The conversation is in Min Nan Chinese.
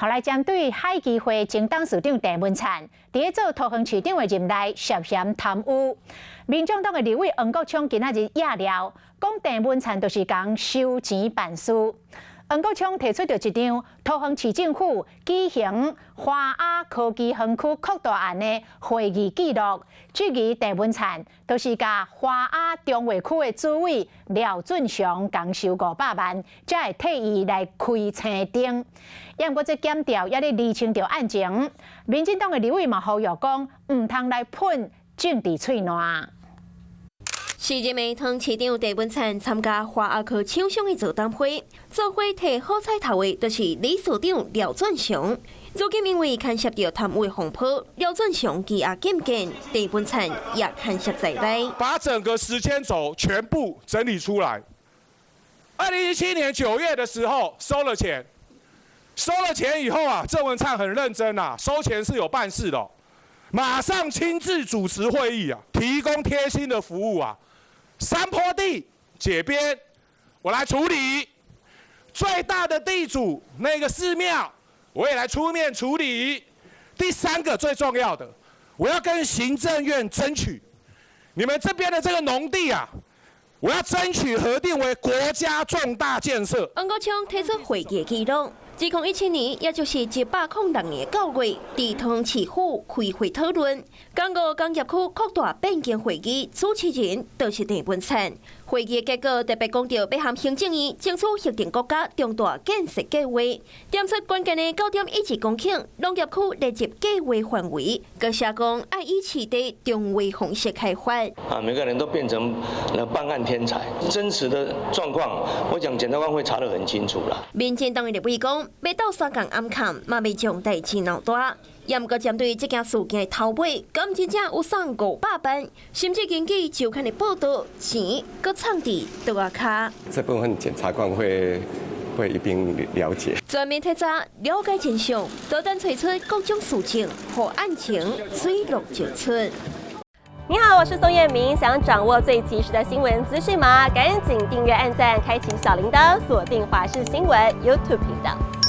後來針對海基會前董事長鄭文燦，佇咧做桃園市長的任內涉嫌貪污，民眾黨的立委黃國昌今仔日野料，講鄭文燦就是共收錢辦事。黃國昌提出著一張桃園市政府舉行華亞科技園區擴大案的會議記錄，質疑鄭文燦就是共華亞中衛區的主委廖俊雄共收500萬，才會替伊來開青燈。毋過這檢調猶咧釐清著案情，民進黨的立委嘛呼籲講，毋通來噴政治喙瀾。時任的桃園市長鄭文燦參加華亞科廠商的座談會，做伙提好彩頭的，就是理事長廖俊雄。如今因為牽涉著貪污風波，廖俊雄羈押禁見，鄭文燦也牽涉在內。把整個時間軸全部整理出來。2017年9月的時候收了錢，收了錢以後啊，鄭文燦很認真啊，收錢是有辦事的，馬上親自主持會議啊，提供貼心的服務啊。山坡地解編，我來處理；最大的地主那個寺廟，我也來出面處理。第三個最重要的，我要跟行政院爭取，你們這邊的這個農地啊，我要爭取核定為國家重大建設。黃國昌提出會議記錄，2017年，也就是106年9月，佇桃園市府開會討論港澳工業區擴大變更會議，主持人就是鄭文燦。會議結果特別講著，欲向行政院爭取核定國家重大建設計劃，點出關鍵的9.12公頃農業區列入計劃範圍，閣寫講愛以市地重劃方式開發。啊，每個人都變成了辦案天才，真實的狀況，我講檢察官會查得很清楚啦。民進黨的立委講，欲鬥相共暗崁，嘛袂將代誌鬧大。也毋過針對這件事件的頭尾，敢真正有送500萬，甚至根據週刊的報道，錢閣藏佇桌仔跤。這部分檢察官會一併了解。全面徹查，了解真相，斗等揣出各種事情，予案情水落石出。你好，我是宋燕明，想掌握最及時的新聞資訊嗎？趕緊訂閱、按讚、開啟小鈴鐺，鎖定華視新聞 YouTube 頻道。